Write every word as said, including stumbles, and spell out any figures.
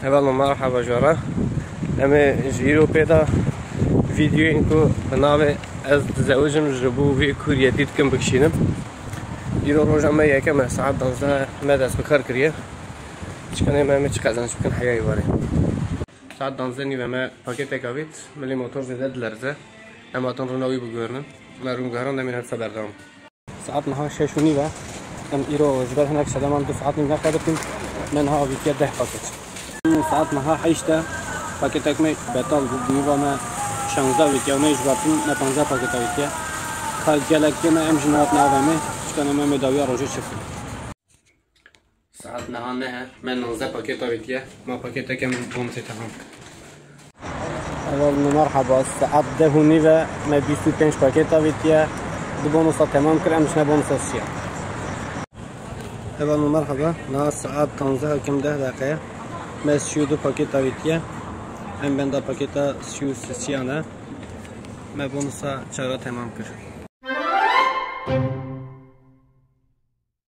Heval me merheba jara. Em ê ji îro pê de vîdeoyên ku bi navê Ez dizewicim ji bo vê kuriyetî dikim bikişînim. Îro roja me yekem e, saet danzdeh me dest bi kar kiriye. Çikanê me, em ê çi qezenc bikin heya êvarê. Saet danzdeh nîve me pakêtek avît, milî motor zêde dilerze. Em hatin rûna wî biguherinin. Me rûn guheran, em ê her ser berdewam. Saet niha şeş û nîv e. Em îro ji ber hinek sedeman du saet nîv nexebitîn. Me niha avîtiye deh paket. Saet niha heşt e. Paketek me betal bû. Nîva me şanzdeh avîtiye. Me ji bertin me panzdeh paket avîtiye. Ka gelek tê me em ji niha navemê. Çikanê me me dawiya rojê çi bikin. Saet niha neh e, me nozde paket avêtiye. Ma paketeke min bonusê temam kir. Heval me merheba, saet deh û nîv e, me bîst û pênc paket avêtiye. Du bonusa temam kir, em çine bonusa sisiya. Heval me merheba, niha saet panzdeh û kêm deh deqe ye. Me sî û du paket avêtiye. Em benda paketa sî û sisiya ne. Me bonusa çara temam kir.